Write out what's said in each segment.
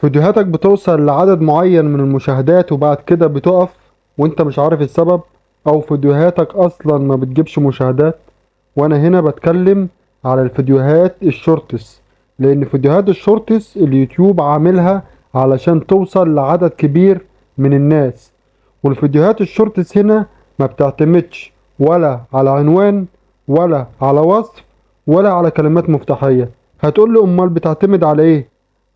فيديوهاتك بتوصل لعدد معين من المشاهدات وبعد كده بتقف وانت مش عارف السبب، او فيديوهاتك اصلا ما بتجيبش مشاهدات. وانا هنا بتكلم على الفيديوهات ال shorts، لان فيديوهات ال shorts اليوتيوب عاملها علشان توصل لعدد كبير من الناس، والفيديوهات ال shorts هنا ما بتعتمدش ولا على عنوان ولا على وصف ولا على كلمات مفتاحية. هتقول لي امال بتعتمد على ايه؟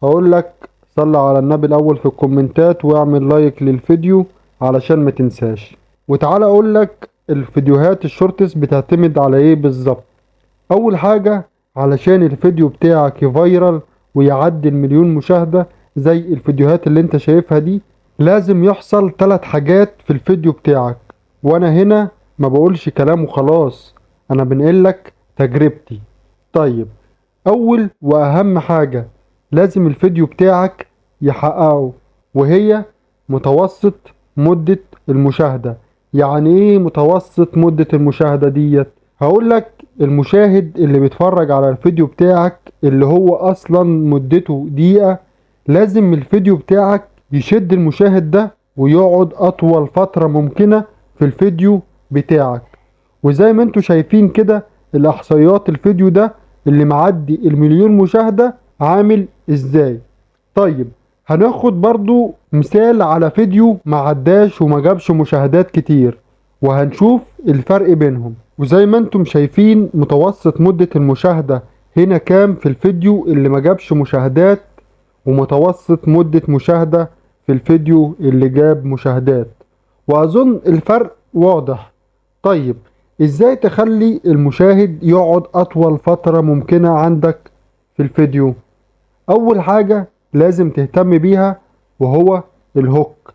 هقول لك صلي على النبي الاول في الكومنتات واعمل like للفيديو علشان ما تنساش. وتعالى اقول لك الفيديوهات ال shorts بتعتمد على ايه بالظبط. اول حاجة، علشان الفيديو بتاعك ي viral ويعدي المليون مشاهدة زي الفيديوهات اللي انت شايفها دي، لازم يحصل 3 حاجات في الفيديو بتاعك. وانا هنا ما بقولش كلام وخلاص، انا بنقلك تجربتي. طيب، اول واهم حاجة لازم الفيديو بتاعك يحققه، وهي متوسط مدة المشاهدة. يعني ايه متوسط مدة المشاهدة ديت؟ هقولك المشاهد اللي بيتفرج على الفيديو بتاعك اللي هو اصلا مدته دقيقة، لازم الفيديو بتاعك يشد المشاهد ده ويقعد اطول فترة ممكنة في الفيديو بتاعك. وزي ما انتوا شايفين كده الاحصائيات، الفيديو ده اللي معدي المليون مشاهدة عامل ازاي. طيب هناخد برضو مثال على فيديو ما عداش وما جابش مشاهدات كتير، وهنشوف الفرق بينهم. وزي ما انتم شايفين متوسط مدة المشاهدة هنا كام في الفيديو اللي ما جابش مشاهدات، ومتوسط مدة مشاهدة في الفيديو اللي جاب مشاهدات، واظن الفرق واضح. طيب ازاي تخلي المشاهد يقعد اطول فترة ممكنة عندك في الفيديو؟ اول حاجة لازم تهتم بيها وهو ال hook.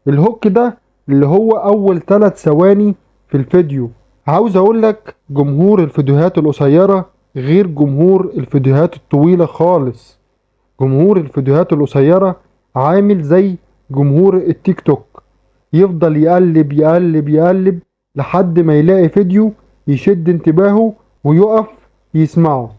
ال hook ده اللي هو اول 3 ثواني في الفيديو. عاوز اقولك جمهور الفيديوهات القصيرة غير جمهور الفيديوهات الطويلة خالص. جمهور الفيديوهات القصيرة عامل زي جمهور التيك توك، يفضل يقلب يقلب يقلب لحد ما يلاقي فيديو يشد انتباهه ويقف يسمعه.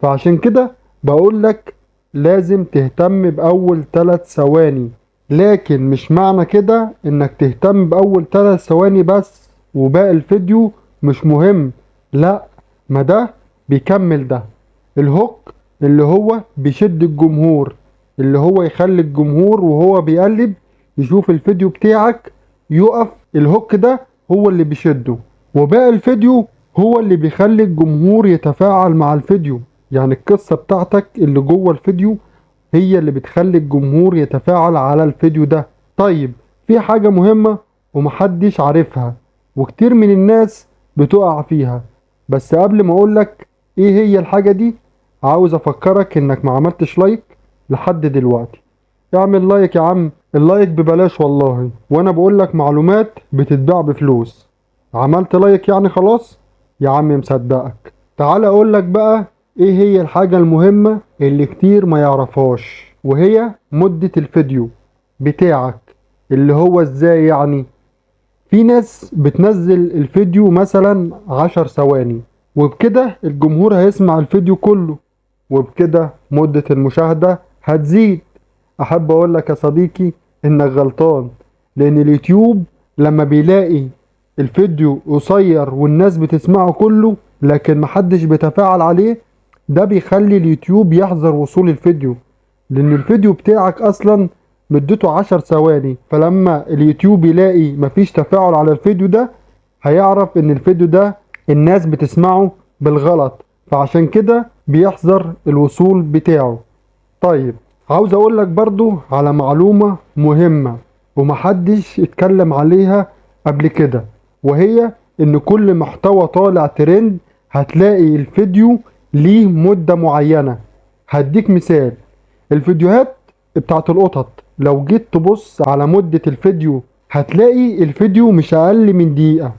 فعشان كده بقولك لازم تهتم بأول 3 ثواني، لكن مش معنى كده انك تهتم بأول 3 ثواني بس وباقي الفيديو مش مهم، لا، ما ده بيكمل ده. ال hook اللي هو بيشد الجمهور، اللي هو يخلي الجمهور وهو بيقلب يشوف الفيديو بتاعك يقف، ال hook ده هو اللي بيشده، وباقي الفيديو هو اللي بيخلي الجمهور يتفاعل مع الفيديو. يعني القصة بتاعتك اللي جوه الفيديو هي اللي بتخلي الجمهور يتفاعل على الفيديو ده. طيب في حاجة مهمة ومحدش عارفها وكتير من الناس بتقع فيها، بس قبل ما اقولك ايه هي الحاجة دي عاوز افكرك انك ما عملتش like لحد دلوقتي. اعمل like يا عم، ال like ببلاش والله، وانا بقولك معلومات بتتباع بفلوس. عملت like يعني خلاص يا عم مصدقك. تعال اقولك بقى ايه هي الحاجة المهمة اللي كتير ما يعرفهاش، وهي مدة الفيديو بتاعك. اللي هو ازاي يعني؟ في ناس بتنزل الفيديو مثلا 10 ثواني، وبكده الجمهور هيسمع الفيديو كله، وبكده مدة المشاهدة هتزيد. احب اقول لك يا صديقي انك غلطان، لان اليوتيوب لما بيلاقي الفيديو قصير والناس بتسمعه كله لكن محدش بيتفاعل عليه، ده بيخلي اليوتيوب يحظر وصول الفيديو، لان الفيديو بتاعك اصلا مدته 10 ثواني. فلما اليوتيوب يلاقي مفيش تفاعل على الفيديو ده هيعرف ان الفيديو ده الناس بتسمعه بالغلط، فعشان كده بيحظر الوصول بتاعه. طيب عاوز اقول لك برضو على معلومة مهمة ومحدش اتكلم عليها قبل كده، وهي ان كل محتوى طالع ترند هتلاقي الفيديو ليه مدة معينة. هديك مثال، الفيديوهات بتاعت القطط لو جيت تبص على مدة الفيديو هتلاقي الفيديو مش اقل من دقيقة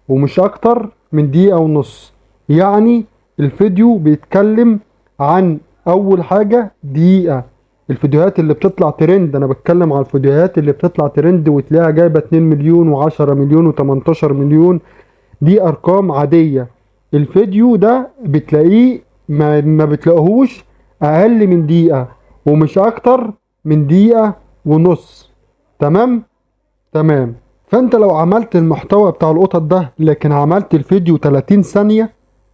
ومش اكتر من دقيقة ونص. يعني الفيديو بيتكلم عن اول حاجة دقيقة. الفيديوهات اللي بتطلع ترند، انا بتكلم على الفيديوهات اللي بتطلع ترند وتلاقيها جايبة 2 مليون و10 مليون و18 مليون، دي ارقام عادية. الفيديو ده بتلاقيه ما بتلاقيهوش اقل من دقيقة ومش اكتر من دقيقة ونص. تمام؟ تمام. فانت لو عملت المحتوى بتاع القطط ده لكن عملت الفيديو 30 ثانية،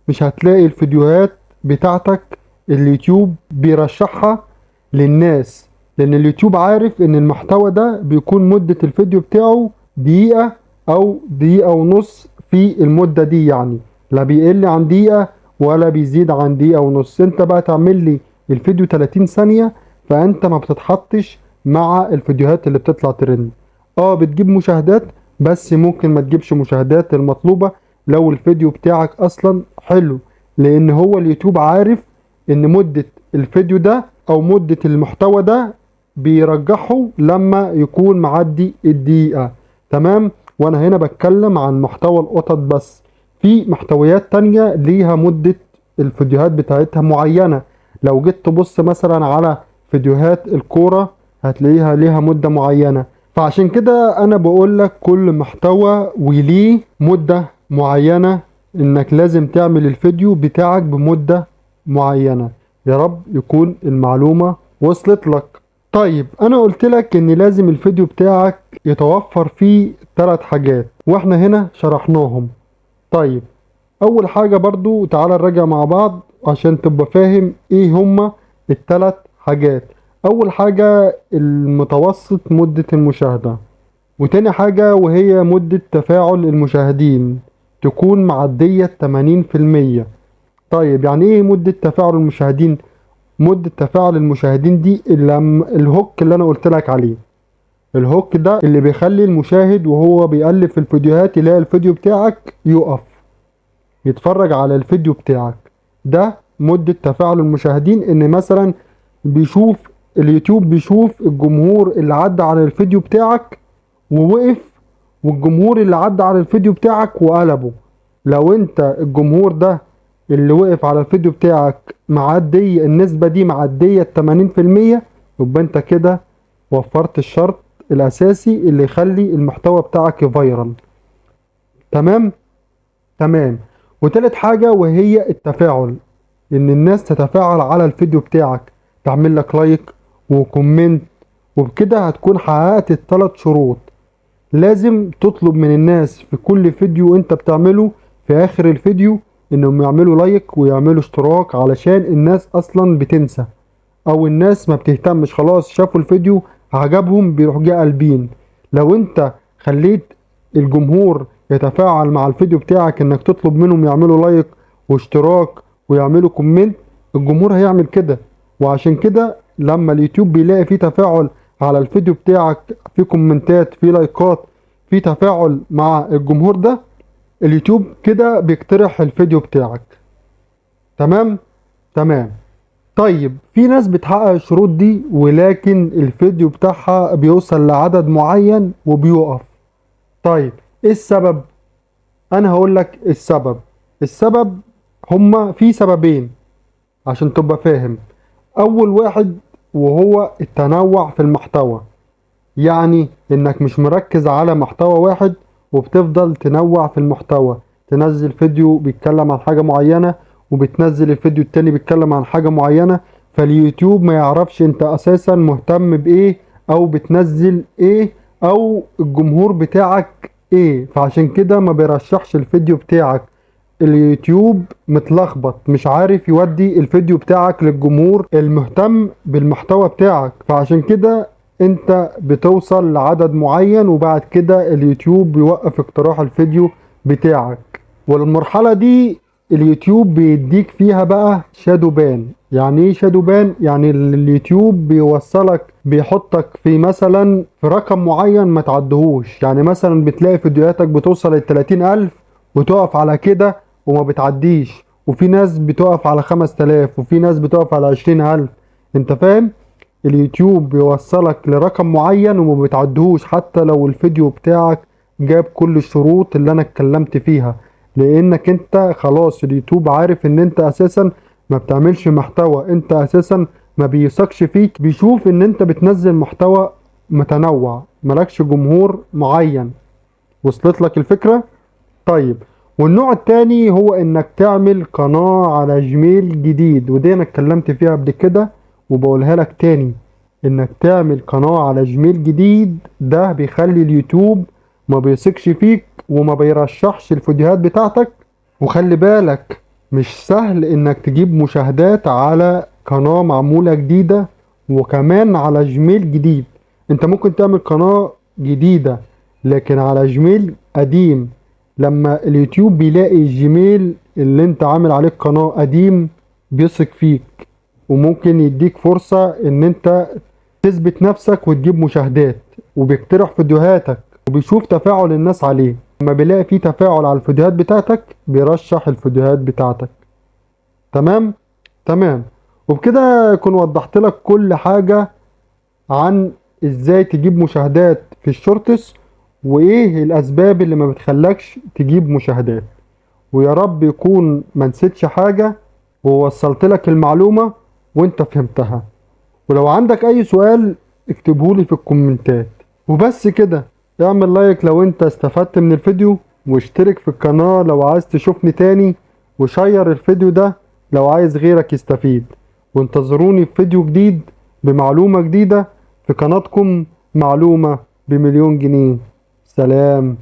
مش هتلاقي الفيديوهات بتاعتك اليوتيوب بيرشحها للناس، لان اليوتيوب عارف ان المحتوى ده بيكون مدة الفيديو بتاعه دقيقة او دقيقة ونص، في المدة دي يعني لا بيقل عن دقيقة ولا بيزيد عن دقيقة ونص. انت بقى تعمل لي الفيديو 30 ثانية، فانت ما بتتحطش مع الفيديوهات اللي بتطلع ترند. بتجيب مشاهدات بس ممكن ما تجيبش مشاهدات المطلوبة لو الفيديو بتاعك اصلا حلو، لان هو اليوتيوب عارف ان مدة الفيديو ده او مدة المحتوى ده بيرجحه لما يكون معدي الدقيقة. تمام؟ وانا هنا بتكلم عن محتوى القطط بس، في محتويات تانية ليها مدة الفيديوهات بتاعتها معينة. لو جيت تبص مثلا على فيديوهات الكورة هتلاقيها ليها مدة معينة. فعشان كده انا بقول لك كل محتوى وليه مدة معينة، انك لازم تعمل الفيديو بتاعك بمدة معينة. يا رب يكون المعلومة وصلت لك. طيب انا قلت لك ان لازم الفيديو بتاعك يتوفر فيه 3 حاجات، واحنا هنا شرحناهم. طيب اول حاجة برضو تعالى نراجع مع بعض عشان تبقى فاهم ايه هما التلات حاجات. اول حاجة المتوسط مدة المشاهدة، وتاني حاجة وهي مدة تفاعل المشاهدين تكون معدية تمانين في المية. طيب يعني ايه مدة تفاعل المشاهدين؟ مدة تفاعل المشاهدين دي الهوك اللي انا قلت لك عليه، الهوك ده اللي بيخلي المشاهد وهو بيقلب في الفيديوهات يلاقي الفيديو بتاعك يقف يتفرج على الفيديو بتاعك. ده مدة تفاعل المشاهدين، ان مثلا بيشوف اليوتيوب بيشوف الجمهور اللي عدى على الفيديو بتاعك ووقف، والجمهور اللي عدى على الفيديو بتاعك وقلبه. لو انت الجمهور ده اللي وقف على الفيديو بتاعك معدي النسبة دي معدية التمانين في المية، يبقى انت كده وفرت الشرط الأساسي اللي يخلي المحتوى بتاعك فايرال. تمام؟ تمام. وتالت حاجة وهي التفاعل، إن الناس تتفاعل على الفيديو بتاعك، تعمل لك like و comment، وبكده هتكون حققت التلات شروط. لازم تطلب من الناس في كل فيديو انت بتعمله في آخر الفيديو انهم يعملوا like ويعملوا اشتراك، علشان الناس اصلا بتنسى او الناس ما بتهتمش، خلاص شافوا الفيديو عجبهم بيروحوا جاي قلبين. لو انت خليت الجمهور يتفاعل مع الفيديو بتاعك انك تطلب منهم يعملوا like واشتراك ويعملوا comment، الجمهور هيعمل كده. وعشان كده لما اليوتيوب بيلاقي فيه تفاعل على الفيديو بتاعك، في كومنتات، في لايكات، في تفاعل مع الجمهور ده، اليوتيوب كده بيقترح الفيديو بتاعك. تمام؟ تمام. طيب في ناس بتحقق الشروط دي ولكن الفيديو بتاعها بيوصل لعدد معين وبيقف. طيب ايه السبب؟ انا هقول لك السبب. السبب هما في سببين عشان تبقى فاهم. اول واحد وهو التنوع في المحتوى، يعني انك مش مركز على محتوى واحد وبتفضل تنوع في المحتوى، تنزل فيديو بيتكلم عن حاجة معينة وبتنزل الفيديو التاني بيتكلم عن حاجة معينة، فاليوتيوب ما يعرفش انت اساسا مهتم بايه او بتنزل ايه او الجمهور بتاعك ايه، فعشان كده ما بيرشحش الفيديو بتاعك. اليوتيوب متلخبط مش عارف يودي الفيديو بتاعك للجمهور المهتم بالمحتوى بتاعك، فعشان كده انت بتوصل لعدد معين وبعد كده اليوتيوب بيوقف اقتراح الفيديو بتاعك. والمرحلة دي اليوتيوب بيديك فيها بقى shadow ban. يعني ايه shadow ban؟ يعني اليوتيوب بيوصلك، بيحطك في مثلا في رقم معين ما تعدهوش. يعني مثلا بتلاقي فيديوهاتك بتوصل للتلاتين ألف وتقف على كده وما بتعديش، وفي ناس بتقف على 5000 وفي ناس بتقف على 20000. انت فاهم؟ اليوتيوب بيوصلك لرقم معين وما بتعدهوش حتى لو الفيديو بتاعك جاب كل الشروط اللي انا اتكلمت فيها، لانك انت خلاص اليوتيوب عارف ان انت اساسا ما بتعملش محتوى، انت اساسا ما بيثقش فيك، بيشوف ان انت بتنزل محتوى متنوع مالكش جمهور معين. وصلت لك الفكرة؟ طيب والنوع التاني هو انك تعمل قناة على جيميل جديد، ودي انا اتكلمت فيها قبل كده وبقولها لك تاني، انك تعمل قناة على جيميل جديد ده بيخلي اليوتيوب ما بيثقش فيك وما بيرشحش الفيديوهات بتاعتك. وخلي بالك مش سهل انك تجيب مشاهدات على قناة معمولة جديدة وكمان على جيميل جديد. انت ممكن تعمل قناة جديدة لكن على جيميل قديم، لما اليوتيوب بيلاقي الجيميل اللي انت عامل عليه القناة قديم بيثق فيك وممكن يديك فرصة ان انت تثبت نفسك وتجيب مشاهدات، وبيقترح فيديوهاتك وبيشوف تفاعل الناس عليه. لما بيلاقي فيه تفاعل على الفيديوهات بتاعتك بيرشح الفيديوهات بتاعتك. تمام تمام. وبكده اكون وضحت لك كل حاجة عن ازاي تجيب مشاهدات في ال Shorts وايه الاسباب اللي ما بتخلكش تجيب مشاهدات. ويا رب يكون ما نسيتش حاجة ووصلت لك المعلومة وانت فهمتها. ولو عندك اي سؤال اكتبهولي في الكومنتات. وبس كده، اعمل like لو انت استفدت من الفيديو، واشترك في القناة لو عايز تشوفني تاني، وشير الفيديو ده لو عايز غيرك يستفيد. وانتظروني في فيديو جديد بمعلومة جديدة في قناتكم معلومة بمليون جنيه. سلام.